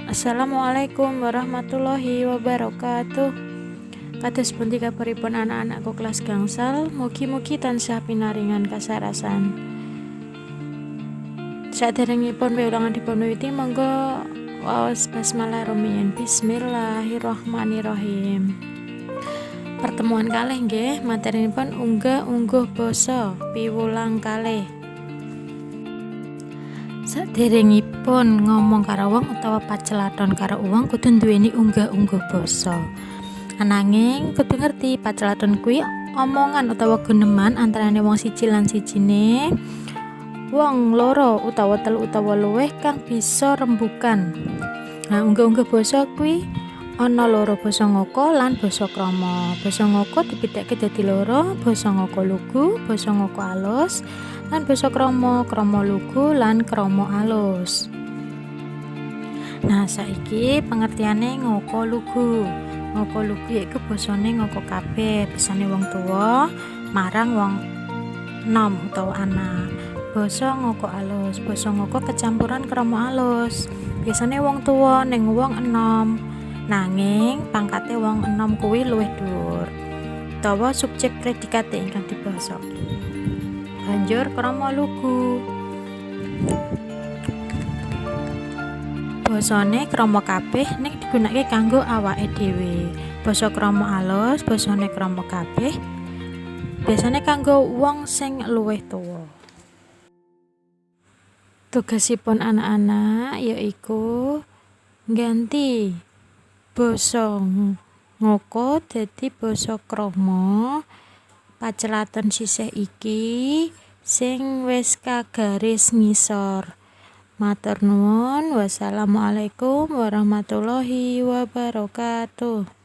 Assalamualaikum warahmatullahi wabarakatuh. Kados pundi kabaripun anak-anakku kelas gangsal? Mugi-mugi tansah pinaringan kasarasan. Saderengipun piwulangan dipun wiwiti, monggo waos basmalah rumiyin. Bismillahirrahmanirrahim. Pertemuan kalih nggih, materinipun unggah ungguh basa, piwulang kalih. Saderengipun ngomong karo wong utawa pacelathon karo wong kudu nduweni unggah-ungguh basa. Ananging kudu ngerti pacelathon kuwi omongan utawa guneman antarane wong siji lan sijine, wong loro utawa telu utawa luwih kang bisa rembukan. Nah, unggah-ungguh basa kuwi ana loro, basa ngoko lan basa krama. Basa ngoko dibedhake dadi loro, basa ngoko lugu, basa ngoko alus, lan basa krama, krama lugu lan krama alus. Nah, saiki pengertiane ngoko lugu. Ngoko lugu yaiku basane ngoko kabeh, basane wong tuwa marang wong nom utawa anak. Basa ngoko alus, basa ngoko kecampuran krama alus. Biasane wong tuwa ning wong enom, nanging pangkate wong enom kuwi luwih dhuwur. Utawa subjek predikate ingkang dibasake. Banjur krama lugu. Basane krama kabeh ning digunakake kanggo awake dhewe. Basa krama alus, basane krama kabeh, biasane kanggo wong sing luwih tuwa. Tugasipun anak-anak yaiku ngganti basa ngoko dadi basa krama pacelathon sisih iki sing wis kagaris ngisor. Matur nuwun. Wassalamualaikum warahmatullahi wabarakatuh.